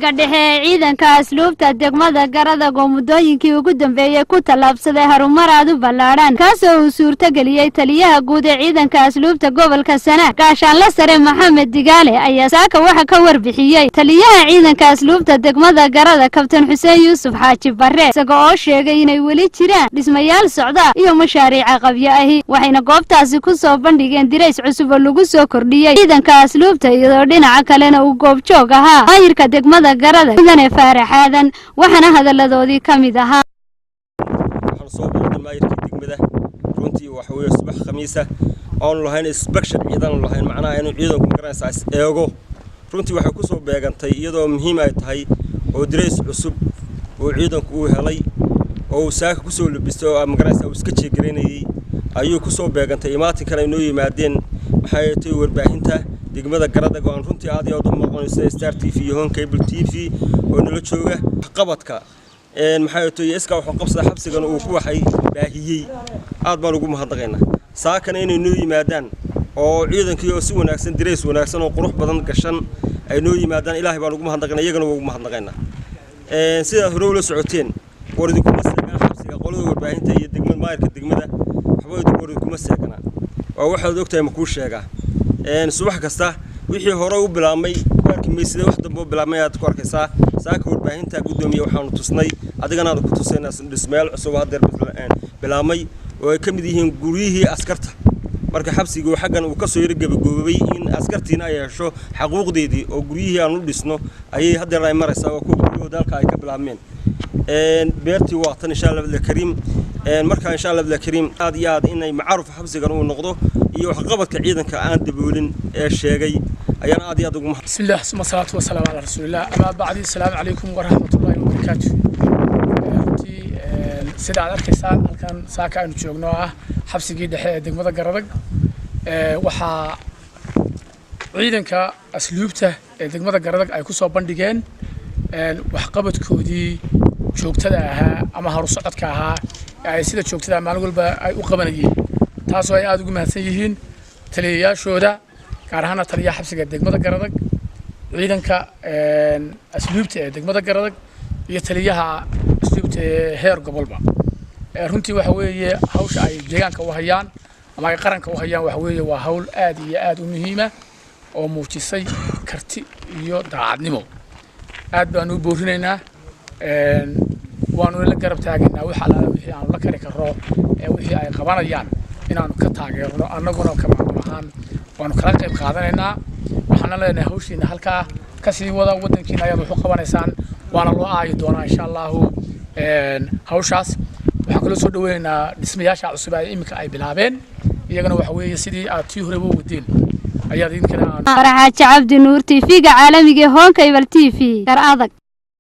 Ga dhexe ee ciidanka asluubta degmada Garadag oo muddooyinkii ugu dambeeyey ku tallaabsaday harumar aad u ballaadhan, kaasoo uu suurtageliyey taliyaha guud ee ciidanka asluubta gobolka Sanaag, Gaashaanle Sare Maxamed Digaale, ayaa saaka waxa ka warbixiyey taliyaha ciidanka asluubta degmada Garadag, Kabtan Xuseen Yuusuf Xaaji Barre, isaga oo sheegay inay weli jiraan dhismayaal socda iyo mashaariica qabyo ahi. Waxayna goobtaasi ku soo bandhigeen dirays cusub oo lagu soo kordhiyey ciidanka asluubta, iyadoo dhinaca kalena uu goobjoog ahaa maayirka degmada Garadag, Mudane Faarax Aadan. Waxaana hadaladoodii ka mid ahaa: Waxaan soo booqday maayirkii degmada. Runtii waxa weeye subax Khamiisa oonu lahayn inspection ciidan lahayn, macnaha inuu ciidanku magaranaysaa is eego. Runtii waxay ku soo beegantay iyadoo muhiim ay tahay oo dirays cusub oo ciidanku uu helay oo uu saaka ku soo labistay oo magaranaysaa uu iska jeegaraynayey ayuu ku soo beegantay. Imaatinkan ay noo yimaadeen, maxay tahay, warbaahinta degmada Garadag oo aan runtii aad iyo aad u maqonayso, sida Star TV iyo Horn Cable TV oo nala jooga, qabadka maxay tahay iska wuxuu qabsada xabsigan uu ku waxay baahiyey, aad baan ugu mahadnaqaynaa. Saakana inay noo yimaadaan oo ciidankii oo si wanaagsan, dirays wanaagsan oo qurux badan gashan ay noo yimaadaan, Ilaahay baan ugu mahadnaqaynaa, iyagana waa ugu mahadnaqaynaa. Sidaad hore ula socoteen, war idinkuma seeganaa xabsiga qolada warbaahinta iyo degmada, maayirka degmada, waxba war idinkuma seeganaa. Waa waxaad ogtahay, ma kuu sheegaa? Subax kasta wixii hore u bilaabmay ku arki maysida, wax dambe u bilaabmay aad ku arkaysaa. Saaka warbaahinta, guddoomiye, waxaanu tusnay, adigana aanu ku tusaynaa dhismayaal cusub oo haddeer bilaabmay oo ay ka mid yihiin guryihii askarta. Marka xabsigii xaggan uu kasoo yaro gebagoobay in askartiina ay hesho xaquuqdeedii oo guryihii aan u dhisno ayay haddeer ay maraysaa. Waa kuwa guryahooda halka ay ka bilaabmeen. Beertii waa tan, insha Allah kariim. Marka insha Allah kariim, aad iyo aad inay macruuf xabsigan uu noqdo iyo waxqabadka ciidanka aan daboolin ee sheegay ayaan aad iyo aad ugu بسم الله ثم الصلاة والسلام على رسول الله، أما بعد، السلام عليكم ورحمة الله وبركاته. Runtii sida aad arkaysaan, halkan saaka aynu joogno ah xabsigii dhexe ee degmada Garadag, waxaa ciidanka asluubta ee degmada Garadag ay ku soo bandhigeen waxqabadkoodii joogtada ahaa ama haru socodka ahaa ee ay sida joogtada maalin walba ay u qabanayeen, taasoo ay aada ugu mahadsan yihiin taliyayaashooda, gaar ahaana taliyaha xabsiga degmada Garadag, ciidanka asluubta ee degmada Garadag iyo taliyaha asluubta ee heer gobolba. Runtii waxa weeye hawsha ay deegaanka u hayaan ama ay qaranka u hayaan waxa weeye waa hawl aad iyo aad u muhiima oo muujisay karti iyo daacadnimo. Aad baanu u boorinaynaa, waanu la garab taagaynaa wax alaala wixii aanu la kari karro ee wixii ay qabanayaan inaanu ka taageerno. Annaguna ka maamul ahaan waanu kala qayb qaadanaynaa. Waxaana leenahay hawshiina halkaa kasii wada, waddankiina ayaad wax u qabanaysaan, waana loo aayi doonaa insha Allahu hawshaas. Waxaan kaloo soo dhaweynaynaa dhismayaasha cusub ee iminka ay bilaabeen. Iyagana waxa weeye sidii aad tii horeba u wadeen ayaad idinkana Faraxaaji Cabdi Nuur, TV-ga caalamiga ee Horn Cable TV, Garadag.